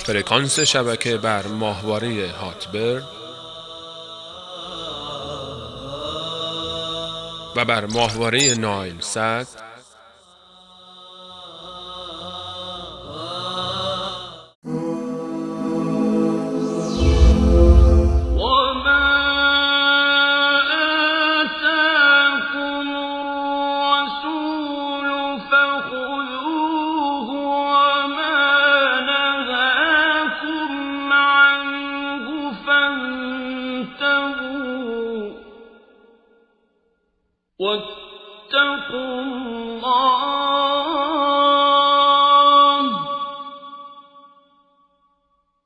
فرکانس شبکه بر ماهواره هاتبرد و بر ماهواره نایل سات واتقوا الله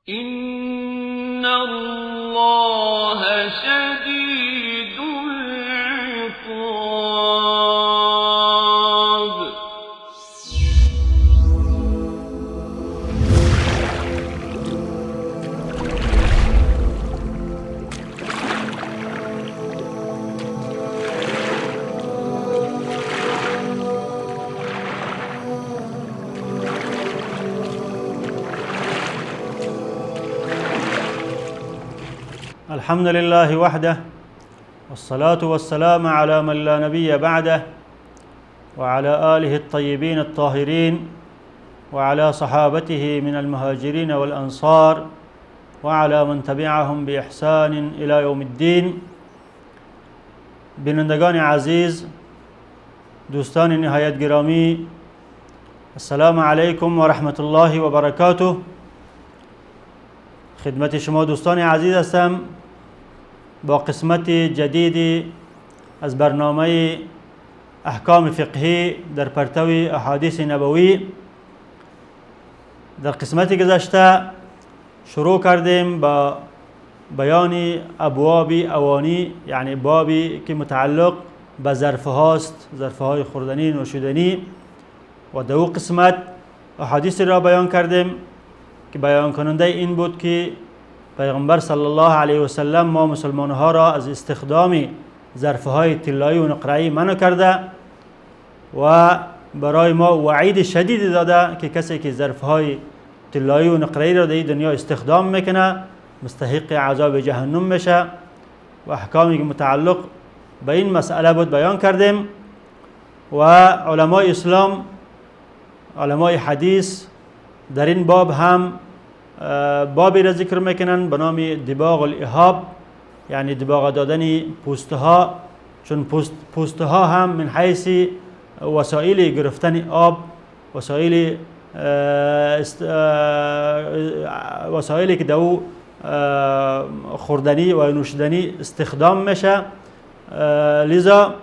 إن الله شديد العقاب. الحمد لله وحده، والصلاة والسلام على من لا نبي بعده، وعلى آله الطيبين الطاهرين، وعلى صحابته من المهاجرين والأنصار، وعلى من تبعهم بإحسان إلى يوم الدين. بینندگان عزیز، دوستان نهایت گرامی، السلام علیکم و رحمت الله و برکاته. خدمت شما دوستان عزیز هستم با قسمت جدیدی از برنامه احکام فقهی در پرتو احادیث نبوی. در قسمت گذشته شروع کردیم با بیان ابواب اوانی، یعنی بابی که متعلق به ظرف هاست، ظرف های خوردنی نوشیدنی، و دو قسمت احادیث را بیان کردیم که بیان کننده این بود که پیغمبر صلی الله علیه و سلم ما مسلمان ها را از استخدام ظرف های طلایی و نقره‌ای منع کرده و برای ما وعید شدید داده که کسی که ظرف های طلایی و نقره‌ای را در این دنیا استخدام میکنه مستحق عذاب جهنم میشه، و احکامی که متعلق به این مسئله بود بیان کردیم. و علمای اسلام، علمای حدیث در این باب هم بابی را ذکر میکنن به نام دباغ الاهاب، یعنی دباغ دادن پوسته ها، چون پوسته ها هم من حیث وسایل گرفتن آب، وسایلی که دو خوردنی و نوشیدنی استخدام میشه، لذا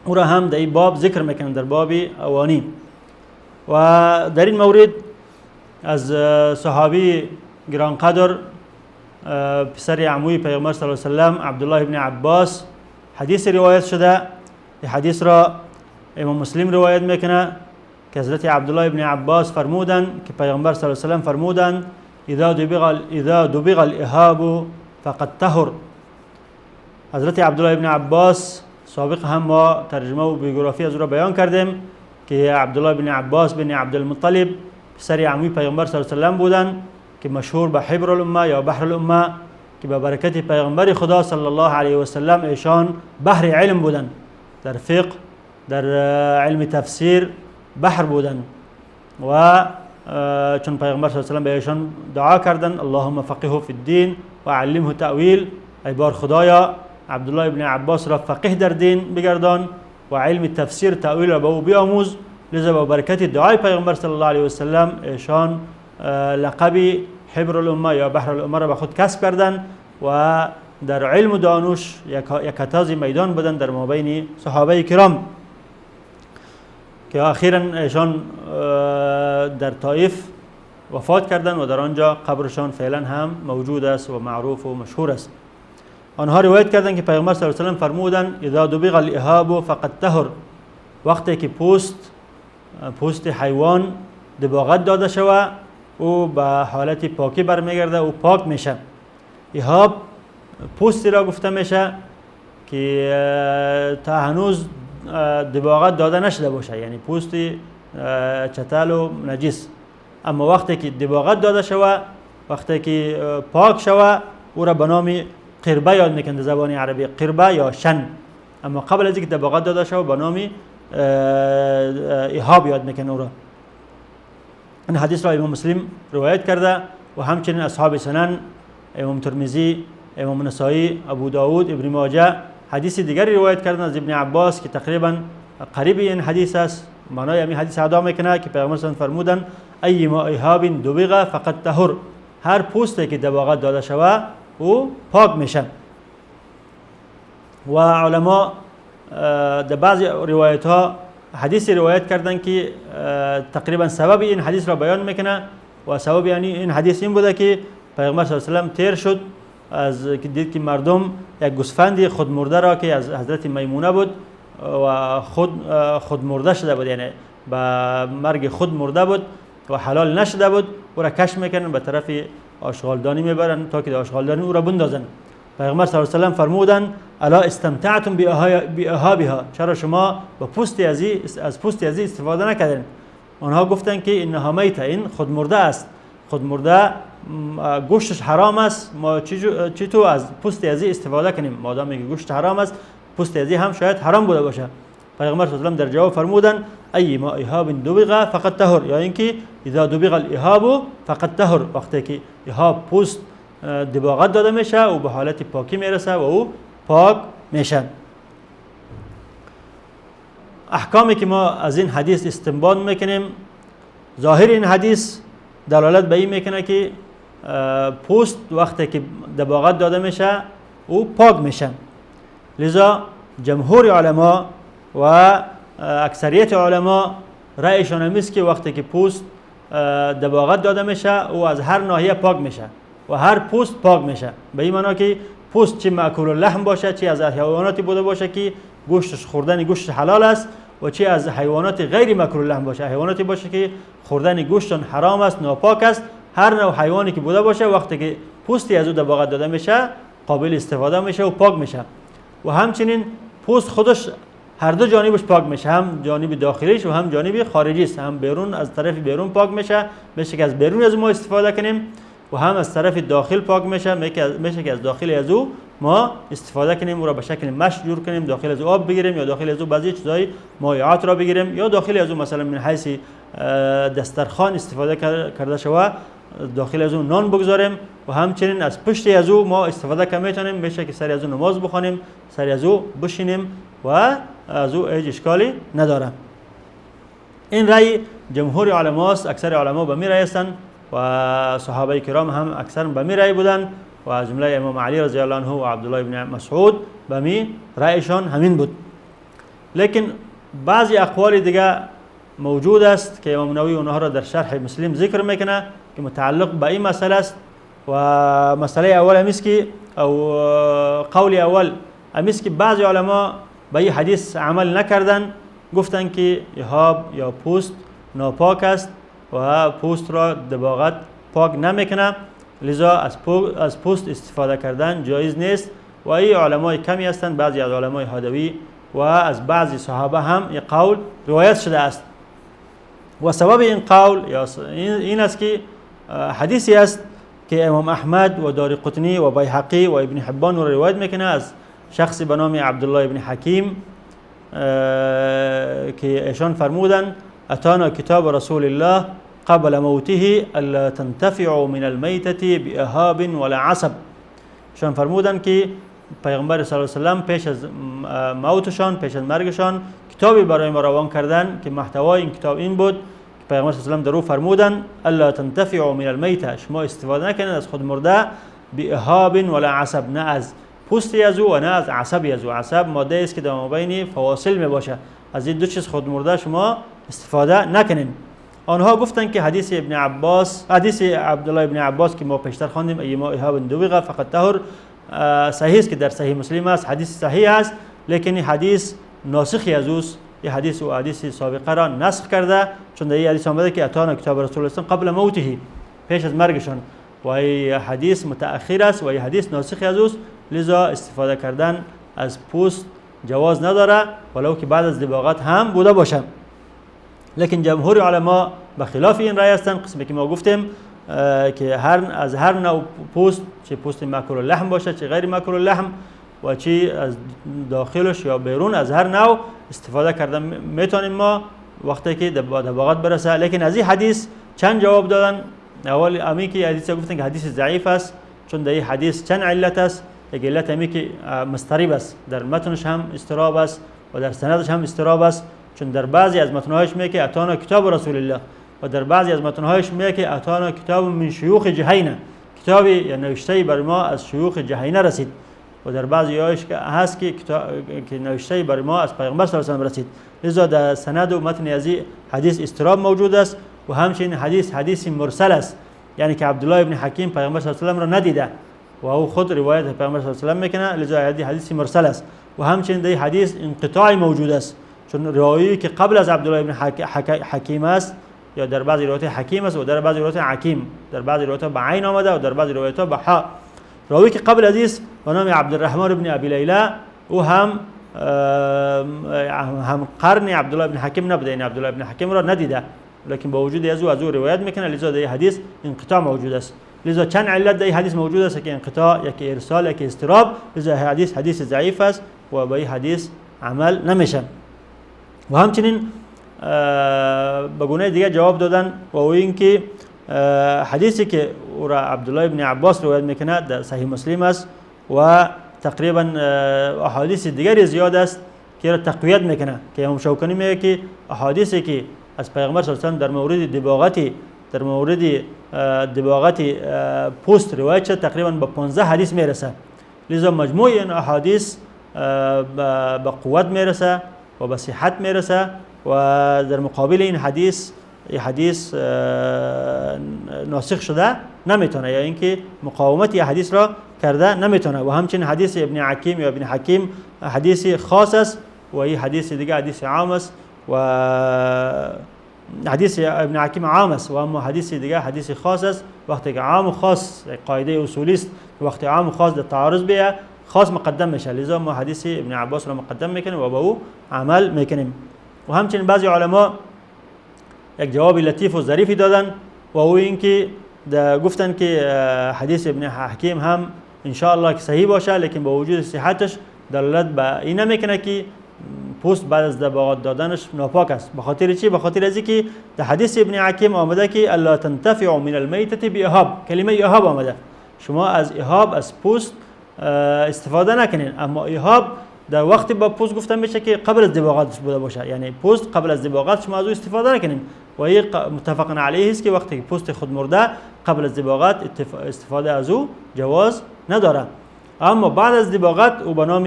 او را هم در این باب ذکر میکنن در باب اوانی. و در این مورد از صحابی گرانقدر پسر عموی پیغمبر صلی الله علیه و سلم عبدالله ابن عباس حدیث روایت شده. این حدیث را امام مسلم روایت میکنه که حضرت عبدالله ابن عباس فرمودن که پیغمبر صلی الله علیه و سلم فرمودن اذا دبغ الاهاب فقد طهر. حضرت عبدالله ابن عباس سابق هم ما ترجمه و بیوگرافی از او را بیان کردیم که عبدالله بن عباس بن عبدالمطلب پسر عموی پیغمبر صلی الله علیه و سلم بودند که مشهور به حبر الامه یا بحر الامه، که به برکت پیغمبر خدا صلی الله علیه و سلم ایشان بحر علم بودند، در فقه، در علم تفسیر بحر بودند. و چون پیغمبر صلی الله علیه و سلم به ایشان دعا کردند اللهم فقهه فی الدین و علمه تأویل، ای بار خدایا عبدالله ابن عباس را فقیه در دین بگردان و علم تفسیر تأویل را به او بیاموز. لذا با برکت دعای پیغمبر صلی الله علیه و سلم ایشان لقب حبر الامه یا بحر الامه را به خود کسب کردند و در علم و دانش یک میدان بودند در مابین صحابه کرام، که اخیرا ایشان در طائف وفات کردند و در آنجا قبرشان فعلا هم موجود است و معروف و مشهور است. آنها روایت کردند که پیغمبر صلی الله علیه و سلم فرمودند اذا دبغ الاهاب فقد طهر، وقتی که پوست حیوان دباغت داده شوه او به حالت پاکی برمیگرده، او پاک میشه. ایهاب پوستی را گفته میشه که تا هنوز دباغت داده نشده باشه، یعنی پوست چتل و نجس. اما وقتی که دباغت داده شوه، وقتی که پاک شوه، او را به نام قربه یاد میکنه در زبان عربی، قربه یا شن. اما قبل از اینکه دباغت داده شوه به نام ایهاب یاد میکنه او را. این حدیث را امام مسلم روایت کرده و همچنین اصحاب سنن، امام ترمذی، امام نسائی، ابو داود، ابن ماجه حدیث دیگری روایت کردن از ابن عباس که تقریبا قریب این حدیث است، معنای همین حدیث ادا میکنه که پیغمبر صلی فرمودن ایما ایهاب دبغ فقد طهر، هر پوستی که دباغت داده شوه او پاک میشه. و علما در بعضی روایت ها حدیث روایت کردن که تقریبا سبب این حدیث را بیان میکنه و سبب یعنی این حدیث این بوده که پیغمبر صلی الله علیه و سلم تیر شد از که دید که مردم یک گوسفندی خودمرده را که از حضرت میمونه بود و خود مرده شده بود، یعنی به مرگ خود مرده بود و حلال نشده بود، او را کش میکنن به طرف آشغالدانی میبرن تا که در آشغالدانی او را بندازن. پیغمبر صلی الله علیه و سلم فرمودن الا استمتعتم باهابها، چرا شما با پوست از پوست ازی استفاده نکردین؟ آنها گفتند که انها میته، این خود مرده است، خود مرده گوشتش حرام است، ما چی تو از پوست ازی استفاده کنیم؟ مادامی که گوشت حرام است پوست ازی هم شاید حرام بوده باشه. پیغمبر صلی الله علیه و سلم در جواب فرمودن ایما ایهاب دبغ فقد طهر، یا اینکه اذا دبغ الاهاب فقد طهر، وقتی که ایهاب پوست دباغت داده میشه و به حالت پاکی میرسه و او پاک میشه. احکامی که ما از این حدیث استنباط میکنیم، ظاهر این حدیث دلالت به این میکنه که پوست وقتی که دباغت داده میشه او پاک میشه. لذا جمهور علما و اکثریت علما رأیشان همیست که وقتی که پوست دباغت داده میشه او از هر ناحیه پاک میشه و هر پوست پاک میشه، به این معنا که پوست چه مأکول اللحم باشه، چه از حیواناتی بوده باشه که گوشتش خوردن گوشت حلال است، و چه از حیوانات غیر مأکول اللحم باشه، حیواناتی باشه که خوردن گوشتشان حرام است، ناپاک است. هر نوع حیوانی که بوده باشه وقتی که پوستی از او دباغت داده میشه قابل استفاده میشه و پاک میشه. و همچنین پوست خودش هر دو جانبش پاک میشه، هم جانب داخلیش و هم جانب خارجیش، هم بیرون از طرف بیرون پاک میشه، میشه که از بیرون از ما استفاده کنیم، و هم از طرف داخل پاک میشه، میشه که از داخل از او ما استفاده کنیم، او را به شکل مشت جور کنیم، داخل از او آب بگیریم یا داخل از او بعضی چیزای مایعات را بگیریم، یا داخل از او مثلا من حیث دسترخوان استفاده کرده شوه، داخل از او نان بگذاریم. و همچنین از پشت از او ما استفاده که میتونیم، میشه که سری از او نماز بخوانیم، سری از او بشینیم و از او هیچ اشکالی نداره. این رأی جمهور علماست، اکثر علما به می رأی هستند و صحابه کرام هم اکثر به می رأی بودند و از جمله امام علی رضی الله عنه و عبدالله ابن مسعود به می رأیشان همین بود. لیکن بعضی اقوال دیگه موجود است که امام نووی اونها را در شرح مسلم ذکر میکنه که متعلق به این مسئله است. و مسئله اول همیست که او قول اول همیست که بعضی علما به این حدیث عمل نکردن، گفتن که ایهاب یا پوست ناپاک است و پوست را دباغت پاک نمیکنه، لذا از پوست استفاده کردن جایز نیست. و این علمای کمی هستند، بعضی از علمای هادوی و از بعضی صحابه هم این قول روایت شده است. و سبب این قول این است که حدیثی است که امام احمد و دارقطنی و بیهقی و ابن حبان را روایت میکنه از شخصی به نام عبدالله ابن حکیم که ایشان فرمودند اتانا کتاب رسول الله قبل موته الا تنتفع من المیتة باهاب ولا عصب. ایشان فرمودند که پیغمبر صلی الله علیه و سلم پیش از موتشان، پیش از مرگشان کتابی برای ما روان کردن که محتوای این کتاب این بود که پیغمبر صلی الله علیه و سلم در او فرمودند الا تنتفع من المیتة، شما استفاده نکنید از خود مرده باهاب ولا عصب، نه از پوستی از او و نه از عصبی از او. عصب ماده است که در مابین فواصل می باشه، از این دو چیز خود مرده شما استفاده نکنین. آنها گفتند که حدیث ابن عباس، حدیث عبدالله ابن عباس که ما پیشتر خواندیم ایما ایهاب دبغ فقد طهر، صحیح است که در صحیح مسلم است، حدیث صحیح است، لیکن این حدیث ناسخی از اوست. این حدیث و حدیث سابقه را نسخ کرده، چون در این حدیث آمده که اتانا کتاب رسول الله قبل موته، پیش از مرگشان، و این حدیث متأخر است و این حدیث ناسخی از اوست، لذا استفاده کردن از پوست جواز نداره ولو که بعد از دباغت هم بوده باشه. لیکن جمهور علما به خلاف این رأی هستند، قسمی که ما گفتیم که از هر نوع پوست، چه پوست مأکول اللحم باشه چه غیر مأکول اللحم و چه از داخلش یا بیرون، از هر نوع استفاده کردن میتونیم ما وقتی که دباغت برسه. لیکن از این حدیث چند جواب دادن. اول امی که حدیث گفتن که حدیث ضعیف است، چون در این حدیث چند علت است. یک علت امی که مضطرب است، در متنش هم اضطراب است و در سندش هم اضطراب است، چون در بعضی از متنهایش میگه که اتانا کتاب رسول الله و در بعضی از متنهایش میگه که اتانا کتاب من شیوخ جهینه، کتابی یا نوشته‌ای بر ما از شیوخ جهینه رسید، و در بعضی هایش هست که نوشته‌ای بر ما از پیغمبر صلی الله علیه و رسید. لذا در سند و متن از حدیث اضطراب موجود است و همچنین حدیث حدیث مرسل است، یعنی که عبدالله ابن حکیم پیغمبر صلی الله علیه و را ندیده و او خود روایت پیغمبر صلی الله علیه و میکنه، لذا حدیث مرسل است. و همچنین در حدیث انقطاع موجود است، چون روایی که قبل از عبدالله ابن حکیم است یا در بعضی روایات حکیم است و در بعضی روایات حکیم، در بعضی روایات به عین آمده و در بعضی روایات به حا. راوی که قبل از است به نام عبدالرحمن ابن ابی لیلی، او هم قرن عبدالله ابن حکیم نبوده، یعنی عبدالله ابن حکیم را ندیده، لیکن با وجود از او روایت میکنه، لذا در حدیث انقطاع موجود است. لذا چند علت در حدیث موجود است که انقطاع، یکی ارسال، یکی اضطراب. لذا حدیث حدیث ضعیف است و با این حدیث عمل نمیشه. و همچنین به گونه دیگه جواب دادن و او اینکه حدیثی که او را عبدالله ابن عباس روایت میکنه در صحیح مسلم است و تقریبا احادیث دیگری زیاد است که را تقویت میکنه، که امام شوکانی میگه که احادیثی که از پیغمبر صلی الله علیه و در مورد دباغت در مورد دباغت پوست روایت شد تقریبا به 15 حدیث میرسه. لذا مجموع این احادیث به قوت میرسه و به صحت میرسه و در مقابل این حدیث حدیث ناسخ شده نمیتونه، یا اینکه مقاومت این حدیث را کرده نمیتونه. و همچنین حدیث ابن حکیم یا ابن حکیم حدیث خاص است و این حدیث دیگه حدیث عام است و حدیث ابن حکیم عام است و اما حدیث دیگه حدیث خاص است. وقتی که عام و خاص قاعده اصولی است، وقتی عام و خاص در تعارض بیه خاص مقدم میشه، لذا ما حدیث ابن عباس را مقدم میکنیم و با او عمل میکنیم. و همچنین بعضی علما یک جواب لطیف و ظریفی دادن و او اینکه گفتن که حدیث ابن حکیم هم ان شاء الله که صحیح باشه، لیکن با وجود صحتش دلالت به این نمیکنه که پوست بعد از دباغت دادنش ناپاک است. به خاطر چی؟ به خاطر از اینکه در حدیث ابن حکیم آمده که الا تنتفع من المیتة باهاب، کلمه اهاب آمده، شما از اهاب از پوست استفاده نکنین. اما اهاب در وقتی با پوست گفته میشه که قبل از دباغت بوده باشه، یعنی پوست قبل از دباغت شما از او استفاده نکنین و این متفق علیه است که وقتی پوست خود مرده قبل از دباغت استفاده از او جواز نداره. اما بعد از دباغت او به نام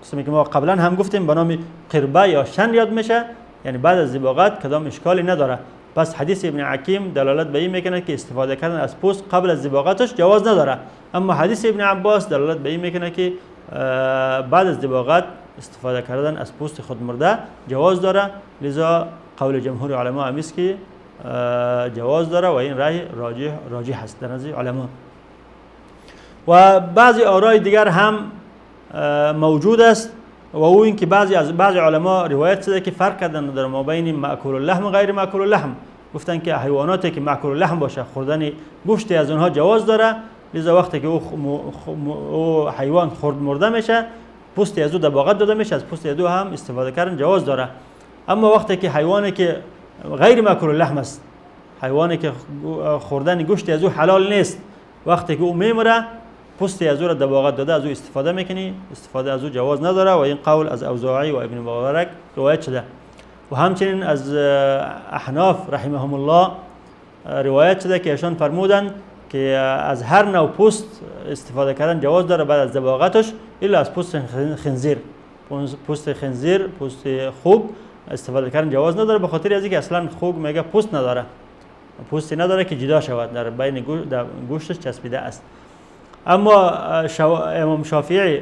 قسمی که ما قبلا هم گفتیم به نام قربه یا شن یاد میشه، یعنی بعد از دباغت کدام اشکالی نداره. پس حدیث ابن حکیم دلالت به این میکنه که استفاده کردن از پوست قبل از دباغتش جواز نداره، اما حدیث ابن عباس دلالت به این میکنه که بعد از دباغت استفاده کردن از پوست خود مرده جواز داره. لذا قول جمهور علما هم است که جواز داره و این رأی راجح است در نزد علما. و بعضی آرای دیگر هم موجود است و او اینکه بعضی علما روایت شده که فرق کردن در مابین مأکول اللحم و غیر مأکول اللحم، گفتن که حیواناتی که مأکول اللحم باشه خوردن گوشتی از اونها جواز داره، لذا وقتی که او حیوان خورد مرده میشه پوست از او دباغت داده میشه، از پوست از او هم استفاده کردن جواز داره. اما وقتی که حیوانی که غیر مأکول اللحم است، حیوانی که خوردن گوشت از او حلال نیست، وقتی که او میمره پوست از او را دباغت داده از او استفاده میکنی، استفاده از او جواز نداره و این قول از اوزاعی و ابن مبارک روایت شده. و همچنین از احناف رحمهم الله روایت شده که ایشان فرمودند که از هر نوع پوست استفاده کردن جواز داره بعد از دباغتش، الا از پوست خنزیر. پوست خنزیر، پوست خوک استفاده کردن جواز نداره، به خاطر از اینکه اصلا خوک میگه پوست نداره، پوستی نداره که جدا شود، در بین گوشتش چسبیده است. اما امام شافعی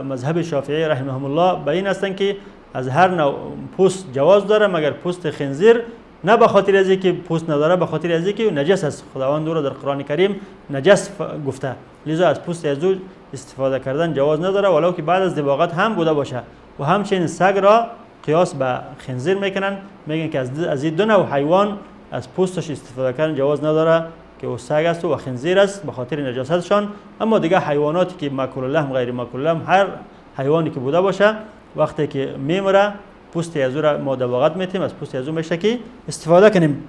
مذهب شافعی رحمهم الله به این هستند که از هر نوع پوست جواز داره مگر پوست خنزیر نه به خاطر از اینکه پوست نداره، به خاطر از اینکه نجس است. خداوند او را در قرآن کریم نجس گفته، لذا از پوست از او استفاده کردن جواز نداره ولو که بعد از دباغت هم بوده باشه. و همچنین سگ را قیاس به خنزیر میکنن، میگن که از این دو نوع حیوان از پوستش استفاده کردن جواز نداره که او سگ است و خنزیر است به خاطر نجاستشان. اما دیگه حیواناتی که ماکول لحم غیر ماکول لحم، هر حیوانی که بوده باشه وقتی که میمره پوست از او را ما دباغت میتیم، از پوست از او میشه که استفاده کنیم.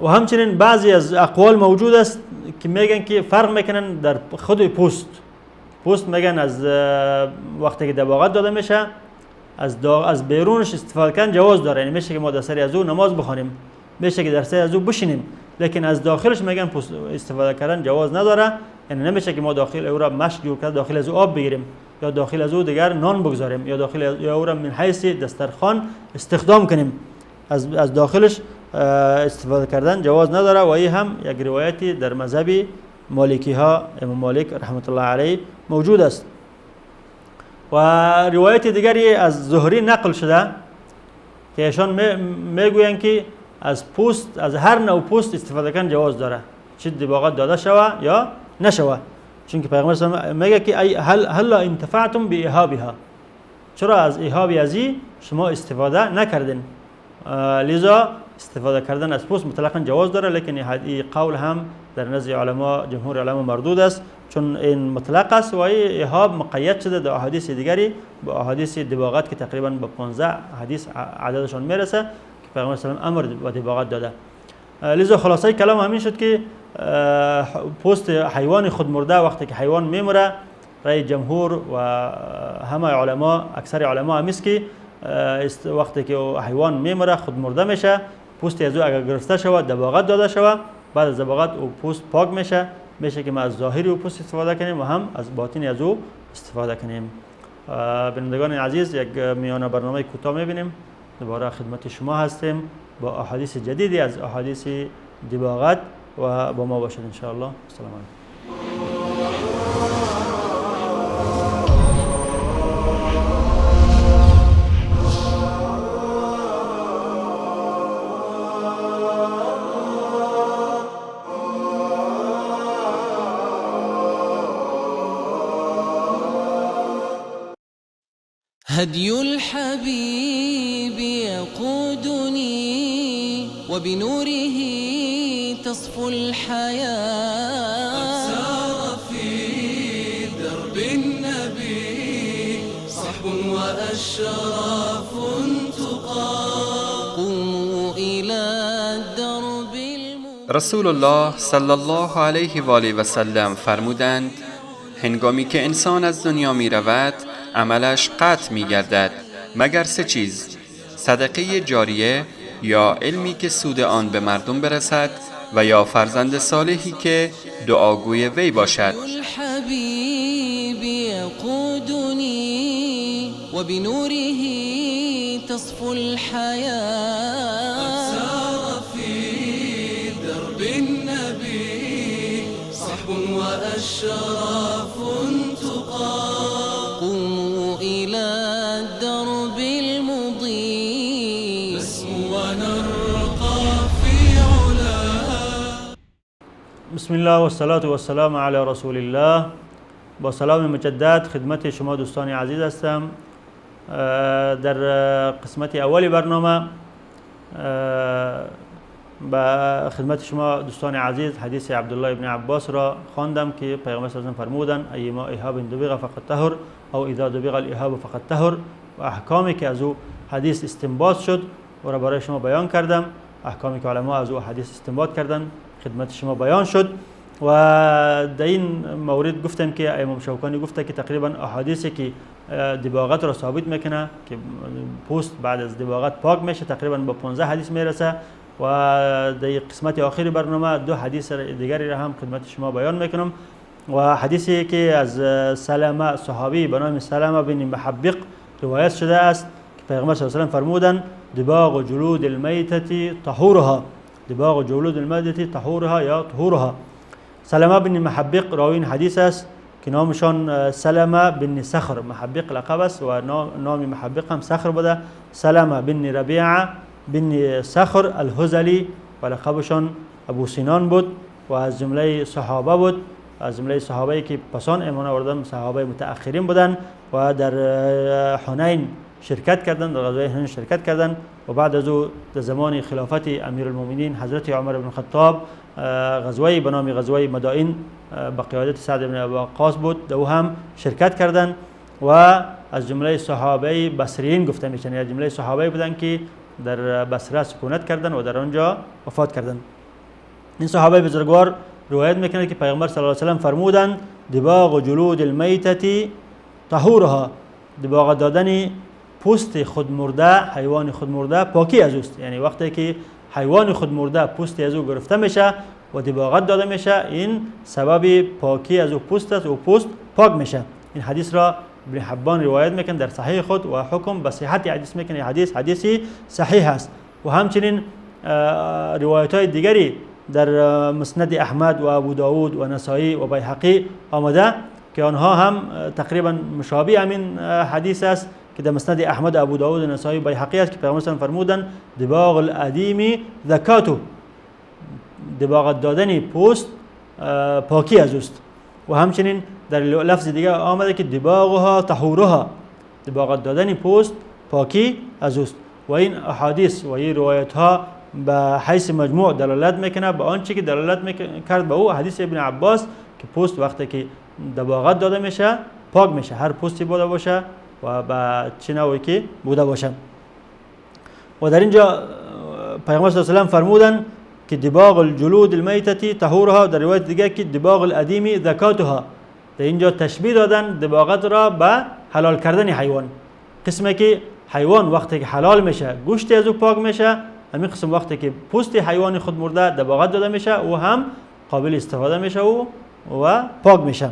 و همچنین بعضی از اقوال موجود است که میگن که فرق میکنن در خود پوست. پوست میگن از وقتی که دباغت داده میشه از بیرونش استفاده کردن جواز داره، یعنی میشه که ما در سر از او نماز بخوانیم، میشه که در سر از او بشینیم، لیکن از داخلش میگن پوست استفاده کردن جواز نداره، یعنی نمیشه که ما داخل او را مشک جور کرد داخل از او آب بگیریم یا داخل از او دیگر نان بگذاریم یا داخل یا او را من حیث دسترخوان استخدام کنیم، از داخلش استفاده کردن جواز نداره. و این هم یک روایتی در مذهب مالکی ها، امام مالک رحمت الله علیه موجود است. و روایت دیگری از زهری نقل شده که ایشان میگویند که از پوست، از هر نوع پوست استفاده کردن جواز داره، چه دباغت داده شوه یا نشوه، چون که پیغمبر صلی الله علیه و میگه که ای هل انتفعتم بإیهابها، چرا از ایهاب ازی شما استفاده نکردین؟ لذا استفاده کردن از پوست مطلقا جواز داره، لیکن این قول هم در نزد علما، جمهور علما مردود است، چون این مطلق است و این ایهاب مقید شده در احادیث دیگری با احادیث دباغت که تقریبا به 15 حدیث عددشان میرسه که پیغمبر صلی الله علیه و امر به دباغت داده. لذا خلاصه کلام همین شد که پوست حیوان خود مرده وقتی که حیوان میمره، رأی جمهور و همه علما، اکثر علما همیست که وقتی که حیوان میمره خود مرده میشه، پوست از او اگر گرفته شود دباغت داده شود، بعد از دباغت او پوست پاک میشه، میشه که ما از ظاهر او پوست استفاده کنیم و هم از باطن از او استفاده کنیم. بینندگان عزیز، یک میانه برنامه کوتاه میبینیم، دوباره خدمت شما هستیم با احادیث جدیدی از احادیث دباغت و با ما باشید ان شاء الله. السلام علیکم. هدي الحبيب يقودني وبنوره تصفو الحياة، قد سار في درب النبي صحب وأشراف تقى، قوموا إلى الدرب المبين. رسول الله صلی الله علیه و آله و سلم فرمودند: هنگامی که انسان از دنیا می رود عملش قطع می گردد مگر سه چیز: صدقه جاریه یا علمی که سود آن به مردم برسد و یا فرزند صالحی که دعاگوی وی باشد. الحبیب یقودنی وبنوره تصفو الحیاة، قد سار في درب النبي صحب وأشراف تقى، قوموا إلى الدرب المضيء نسمو ونرقى في علا. بسم الله والصلاة والسلام علی رسول الله. با سلام مجدد خدمت شما دوستان عزیز هستم. در قسمت اول برنامه با خدمت شما دوستان عزیز حدیث عبدالله ابن عباس را خواندم که پیغمبر صلی الله علیه و فرمودند: ایما ایهاب دبغ فقد طهر او اذا دبغ الاهاب فقد طهر. و احکامی که از او حدیث استنباط شد و را برای شما بیان کردم، احکامی که علما از او حدیث استنباط کردن خدمت شما بیان شد. و در این مورد گفتم که امام شوکانی گفته که تقریبا احادیثی که دباغت را ثابت میکنه که پوست بعد از دباغت پاک میشه تقریبا با 15 حدیث میرسه. و در قسمت آخر برنامه دو حدیث دیگری را هم خدمت شما بیان میکنم. و حدیثی که از سلمه صحابی به نام سلمه بن محبق روایت شده است که پیغمبر صلی الله علیه و سلم فرمودند: دباغ جلود المیتة طهورها، دباغ جلود المیتة طهورها یا طهورها. سلمه بن محبق راوی این حدیث است که نامشان سلمه بن صخر، محبق لقب است و نام محبق هم صخر بوده. سلمه بن ربیعه بن صخر الهذلی و لقبشان ابو سینان بود و از جمله صحابه بود، از جمله صحابه‌ای که پسان ایمان آوردن، صحابه متأخرین بودند و در حنین شرکت کردند، در غزوه حنین شرکت کردند و بعد از او در زمان خلافت امیرالمؤمنین حضرت عمر بن خطاب غزوه به نام غزوه مدائن به قیادت سعد بن ابی وقاص بود، در او هم شرکت کردند و از جمله صحابه بصریین گفته میشن، از جمله صحابه بودند که در بصره سکونت کردند و در آنجا وفات کردند. این صحابه بزرگوار روایت میکنه که پیغمبر صلی الله علیه و سلم فرمودند دباغ جلود المیتة طهورها، دباغ دادن پوست خودمرده، حیوان خودمرده پاکی از اوست. یعنی وقتی که حیوان خودمرده پوست از او گرفته میشه و دباغت داده میشه، این سبب پاکی از او پوست است و پوست پاک میشه. این حدیث را ابن حبان روایت میکنه در صحیح خود و حکم به صحت حدیث میکنه، حدیث حدیثی صحیح است. و همچنین روایت های دیگری در مسند احمد و ابو داود و نسائی و بیهقی آمده که آنها هم تقریبا مشابه همین حدیث است که در مسند احمد، ابو داود و نسائی و بیهقی است که پیامبر فرمودند دباغ الادیم ذکاتو، دباغ دادن پوست پاکی از اوست. و همچنین در لفظ دیگه آمده که دباغها طهورها، دباغ دادن پوست پاکی از اوست. و این احادیث و این روایت ها به حیث مجموع دلالت میکنه به آنچه که دلالت کرد به او حدیث ابن عباس که پوست وقتی که دباغت داده میشه پاک میشه، هر پوستی بوده باشه و به چه نوعی که بوده باشه. و در اینجا پیامبر صلی الله علیه و سلم فرمودن که دباغ الجلود المیتة طهورها، در روایت دیگه که دباغ الادیم ذکاتها. در اینجا تشبیه دادن دباغت را به حلال کردن حیوان، قسمه که حیوان وقتی که حلال میشه گوشت از او پاک میشه، همین قسم وقتی که پوست حیوان خود مرده دباغت داده میشه او هم قابل استفاده میشه و پاک میشه.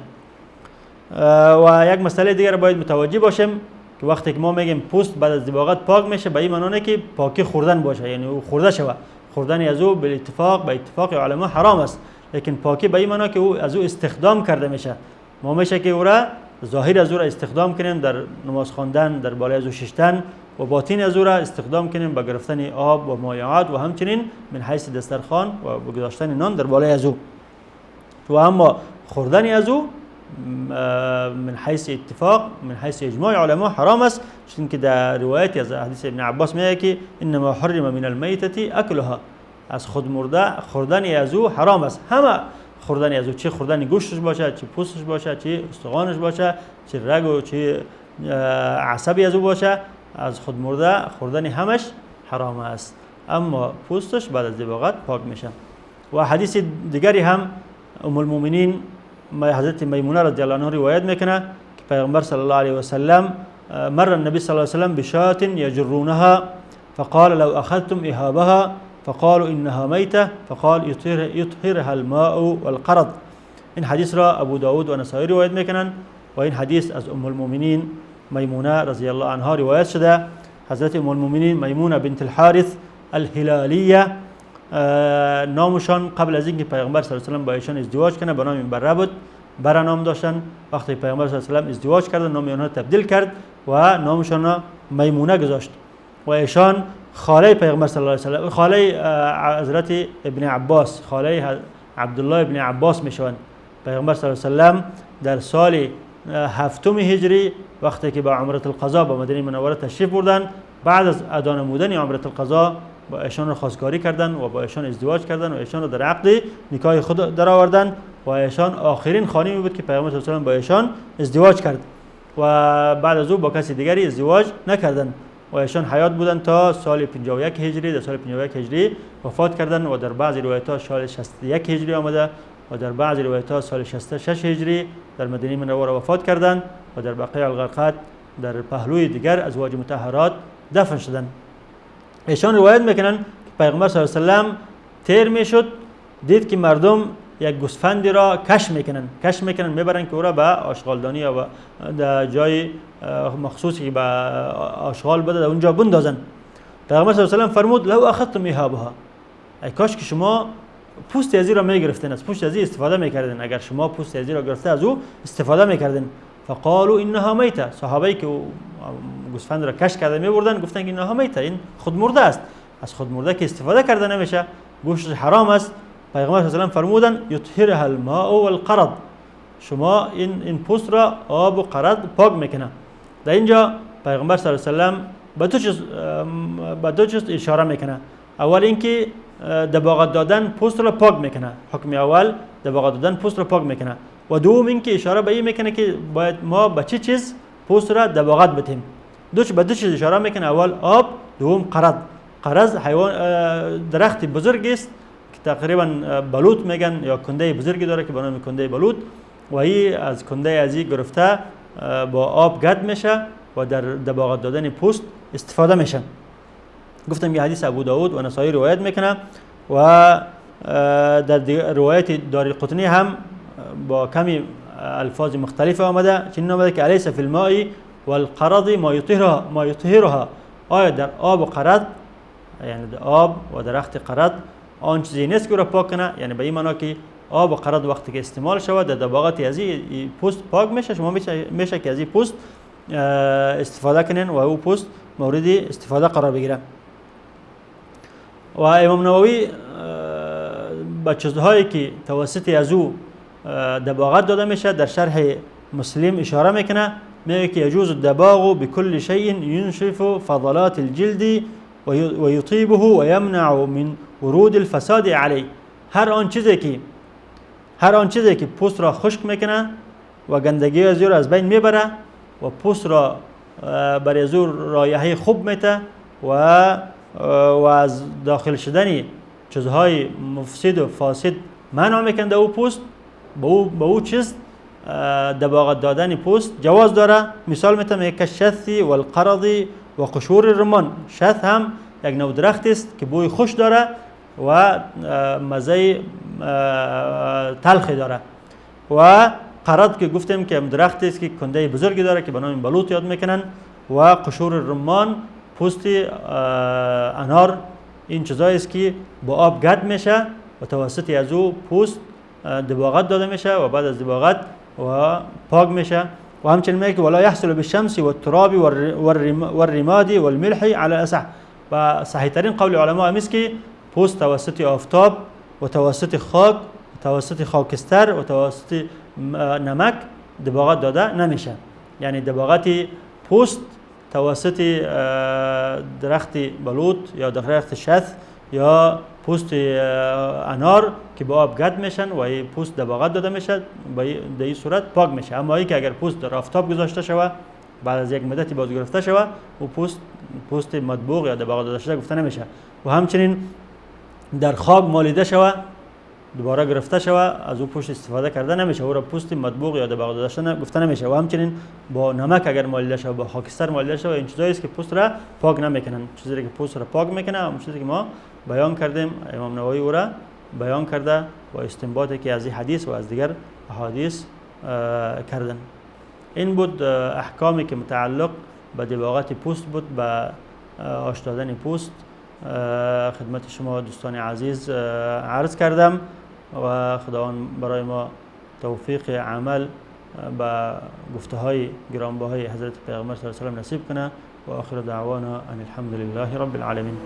و یک مسئله دیگر باید متوجه باشیم که وقتی که ما میگیم پوست بعد از دباغت پاک میشه، به این معنی که پاکی خوردن باشه، یعنی او خورده شوه، خوردن از او به اتفاق علما حرام است، لیکن پاکی به این معنی که او از او استخدام کرده میشه. ما میشه که او را ظاهر از او را استخدام کنیم در نماز خواندن، در بالای از او ششتن، و باطن از او را استخدام کنیم به گرفتن آب و مایعات و همچنین من حیث دسترخوان و گذاشتن نان در بالای از او. و اما خوردن از او من حیث اتفاق، من حیث اجماع علما حرام است، چون که در روایت از حدیث ابن عباس میگه که انما حرم من المیتة اکلها، از خود مرده خوردن از او حرام است. همه خوردن از او، چه خوردن گوشتش باشه، چه پوستش باشه، چه استخوانش باشه، چه رگ و چه عصبی از او باشه، از خود مرده خوردن همش حرام است، اما پوستش بعد از دباغت پاک میشه. و حدیث دیگری هم ام المؤمنین حضرت میمونه رضی الله عنها روایت میکنه که پیغمبر صلی الله علیه و سلم مر النبی صلی الله علیه و سلم بشاة یجرونها فقال لو اخذتم اهابها فقالوا انها میته فقال یطهرها الماء والقرض. این حدیث را ابو داود و نسائی روایت میکنن و این حدیث از ام المؤمنین میمونه رضی الله عنها روایت شده. حضرت ام المؤمنین میمونه بنت الحارث الهلالیه نامشان قبل از اینکه پیغمبر صلی الله علیه و سلم با ایشان ازدواج کنه به نام بره بود، بره نام داشتن. وقتی پیغمبر صلی الله علیه و سلم ازدواج کرد نام آنها تبدیل کرد و نامشان را میمونه گذاشت. و ایشان خاله پیغمبر صلی الله علیه و سلم، خاله حضرت ابن عباس، خاله عبدالله ابن عباس میشوند. پیغمبر صلی الله علیه و سلم در سال هفتم هجری وقتی که با عمرة القضا به مدینه منوره تشریف بردن، بعد از ادا نمودن عمرة القضا با ایشان را خواستگاری کردن و با ایشان ازدواج کردن و ایشان را در عقد نکاح خود درآوردن و ایشان آخرین خانمی بود که پیامبر صلی الله علیه و سلم با ایشان ازدواج کرد و بعد از او با کسی دیگری ازدواج نکردند و ایشان حیات بودند تا سال 51 هجری. در سال 51 هجری وفات کردند و در بعضی روایت‌ها سال 61 هجری آمده و در بعضی روایت‌ها سال 66 هجری در مدینه منوره وفات کردند و در بقیع الغرقد در پهلوی دیگر ازواج مطهرات دفن شدند. ایشان روایت میکنن که پیغمبر صلی الله علیه و سلم تیر میشد، دید که مردم یک گوسفندی را کش میکنن میبرن که او را به آشغالدانی یا در جای مخصوصی که به آشغال بده در اونجا بندازن. پیغمبر صلی الله علیه و سلم فرمود لو اخذتم اهابها، ای کاش که شما پوست ازی را میگرفتین، از پوست ازی استفاده میکردین، اگر شما پوست ازی را گرفته از او استفاده میکردین. فقالوا انها میته، صحابه که گوسفند را کش کرده میبردن گفتن که انها میته، این خود مرده است، از خود مرده که استفاده کرده نمیشه، گوشت حرام است. پیغمبر صلی الله علیه و فرمودن یطهرها الماء والقرض، شما این پوست را آب و قرض پاک میکنه. در اینجا پیغمبر صلی الله علیه و سلم به دو چیز اشاره میکنه. اول اینکه دباغت دادن پوست را پاک میکنه، حکم اول دباغت دادن پوست را پاک میکنه، و دوم اینکه اشاره به این میکنه که باید ما به چه چیز پوست را دباغت بدیم. به دو چیز اشاره میکنه، اول آب، دوم قرض. قرض حیوان درخت بزرگی است که تقریبا بلوط میگن یا کنده بزرگی داره که به نام کنده بلوط، و این از کنده از این گرفته با آب گرد میشه و در دباغت دادن پوست استفاده میشه. گفتم که حدیث ابو داود و نسائی روایت میکنه و در روایت دارقطنی هم با کمی الفاظ مختلف آمده، چنین آمده که الیس فی الماء والقرض ما یطهرها، آیا در آب و قرض، یعنی در آب و درخت قرض آن چیزی نیست که را پاک کنه، یعنی به این معنا که آب و قرض وقتی که استعمال شود در دباغت از این پوست پاک میشه، شما میشه که از این پوست استفاده کنین و او پوست مورد استفاده قرار بگیره. و امام نووی با چیزهایی که توسط از او دباغت داده میشه در شرح مسلم اشاره میکنه، میگه که یجوز الدباغ بكل شيء ينشف فضلات الجلد ويطيبه ويمنع من ورود الفساد عليه. هر آن چیزی که پوست را خشک میکنه و گندگی از او را از بین میبره و پوست را برای از او رایحه خوب میته و از داخل شدن چیزهای مفسد و فاسد منع میکنه او پوست، به او چیز دباغت دادن پوست جواز داره. مثال میتم که شث والقرض و قشور الرمان. شث هم یک نوع درخت است که بوی خوش داره و مزه تلخی داره، و قرض که گفتیم که درخت است که کنده بزرگی داره که به نام بلوط یاد میکنن، و قشور الرمان پوست انار. این چیزایی است که با آب گرد میشه و توسط از او پوست دباغت داده میشه و بعد از دباغت و پاک میشه. و همچنین میگه که ولا یحصل بالشمس والتراب والرماد والملح على الاصح. و صحیح ترین قول علما هم است که پوست توسط آفتاب و توسط خاک و توسط خاکستر و توسط نمک دباغت داده نمیشه، یعنی دباغت پوست توسط درخت بلوط یا درخت شث یا پوست انار که با آب گرد میشن و این پوست دباغت داده میشه، در این صورت پاک میشه. اما ای که اگر پوست در آفتاب گذاشته شود بعد از یک مدتی باز گرفته شود، او پوست مطبوع یا دباغت داده شده گفته نمیشه. و همچنین در خاک مالیده شود دوباره گرفته شود، از او پوست استفاده کرده نمیشه، او را پوست مطبوع یا دباغ داده شده گفته نمیشه. و همچنین با نمک اگر مالیده شود، با خاکستر مالیده شود، این چیزایی است که پوست را پاک نمیکنن. چیزی که پوست را پاک میکنه همون چیزی که ما بیان کردیم، امام نووی او را بیان کرده و استنباطی که از این حدیث و از دیگر احادیث کردن. این بود احکامی که متعلق به دباغت پوست بود، به آش دادن پوست خدمت شما دوستان عزیز عرض کردم. و خداوند برای ما توفیق عمل به گفته های گرانبهای حضرت پیغمبر صلی الله علیه و سلم نصیب کنه. و آخر دعوانا ان الحمد لله رب العالمین.